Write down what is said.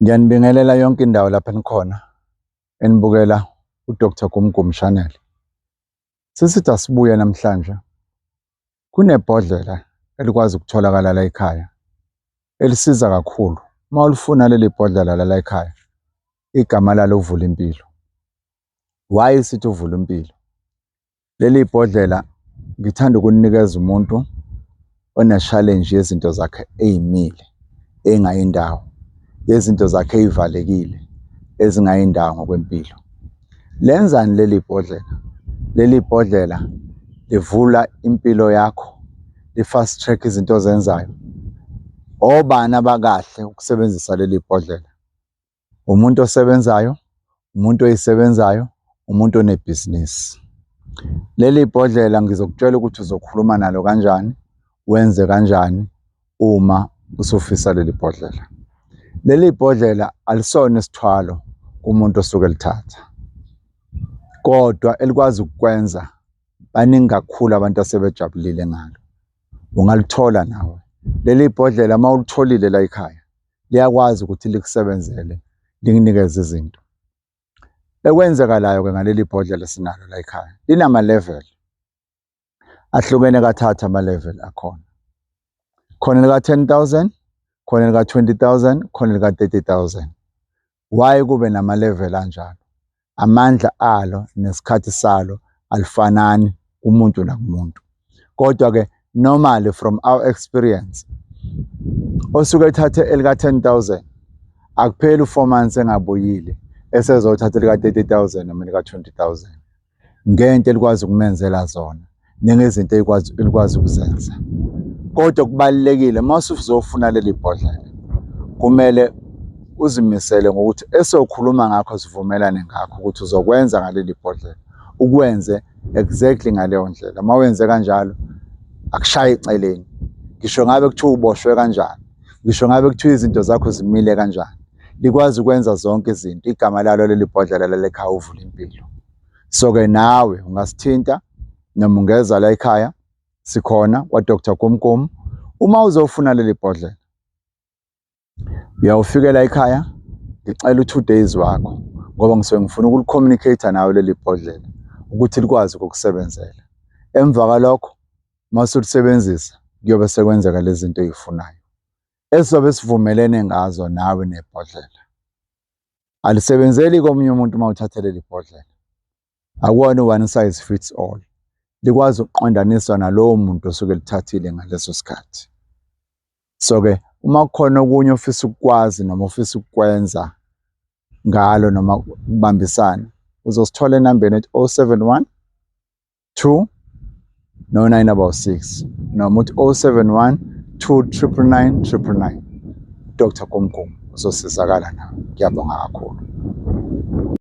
Ngiyanibingelela yonke indawo lapho enikhona enibukela uDr Gumgum Channel. Sisithi asibuye namhlanje, kunebhodlela elikwazi ukutholakala la ekhaya elisiza kakhulu. Uma ulifuna leli bhodlela la ekhaya, igama lalo uvula impilo. Why sithi uvula impilo? Leli bhodlela ngithanda ukulinikeza umuntu one-challenge yezinto zakhe ey'mile, ey'ngayi ndawo, yezinto zakhe ey'valekile, ezingayi ndawo ngokwempilo. Lenzani leli bhodlela? Leli bhodlela livula impilo yakho, li-fast track izinto ozenzayo. Obani abakahle ukusebenzisa leli bhodlela? Umuntu osebenzayo, umuntu oyisebenzayo, umuntu onebhizinisi. Leli bhodlela ngizokutshela ukuthi uzokhuluma nalo kanjani, wenze kanjani uma usufisa leli bhodlela. Leli bhodlela alisona isithwalo kumuntu osuke elithatha, kodwa elikwazi ukukwenza baningi kakhulu abantu asebejabulile ngalo. Ungalithola nawe. Leli bhodlela uma ulitholile la ekhaya, liyakwazi ukuthi likusebenzele likunikeze izinto. Ekwenzekalayo-ke ngaleli bhodlela esinalo la ekhaya, linama-level ahlukene kathathu ama-level akhona. Khona elika-10,000, khona elika-20,000, khona elika-30,000. Why kube nama-level anjalo? Amandla alo nesikhathi salo alifanani kumuntu nakumuntu. Kodwa-ke normally from our experience, osuke ethathe elika-10,000 akupheli u-4 months engabuyile esezothatha elika-30,000 noma elika-20,000 ngento elikwazi ukumenzela zona nengezinto ekwazi elikwazi ukuzenza. Kodwa kubalulekile uma usuzofuna leli bhodlela kumele uzimisele ngokuthi esokhuluma ngakho sivumelane ngakho ukuthi uzokwenza ngaleli bhodlela, ukwenze exactly ngaleyo ndlela. Uma wenze kanjalo akushayi eceleni, ngisho ngabe kuthiwa uboshwe kanjani, ngisho ngabe kuthiwa izinto zakho zimile kanjani, likwazi ukwenza zonke izinto. Igama lalo leli bhodlela lalekhaya uvula impilo. So-ke nawe ungasithinta noma ungeza la ekhaya, sikhona kwa-Dr Gumgum. Uma uzofuna leli bhodlela, uyawufikela ekhaya, ngicela u-2 days wakho ngoba ngisuke ngifuna ukulicommunicate nawe leli bhodlela ukuthi likwazi ukukusebenzela. Emva kwalokho uma usulisebenzisa kuyobe sekwenzeka lezi zinto oy'funayo esizobe sivumelene ngazo nawe nebhodlela. Alisebenzeli komunye umuntu uma uthatha leli bhodlela. Akuwona u-one size fits all. Likwazi ukuqondaniswa nalowo muntu osuke elithathile ngaleso sikhathi. So-ke uma kukhona okunye ofisa ukukwazi noma ofisa ukukwenza ngalo noma ukubambisana, uzosithola enambeni ethi 071 2 no 9 about 6 noma uthi 071 2 999 999. Dr. Gumgum uzosizakala nawe. Ngiyabonga kakhulu.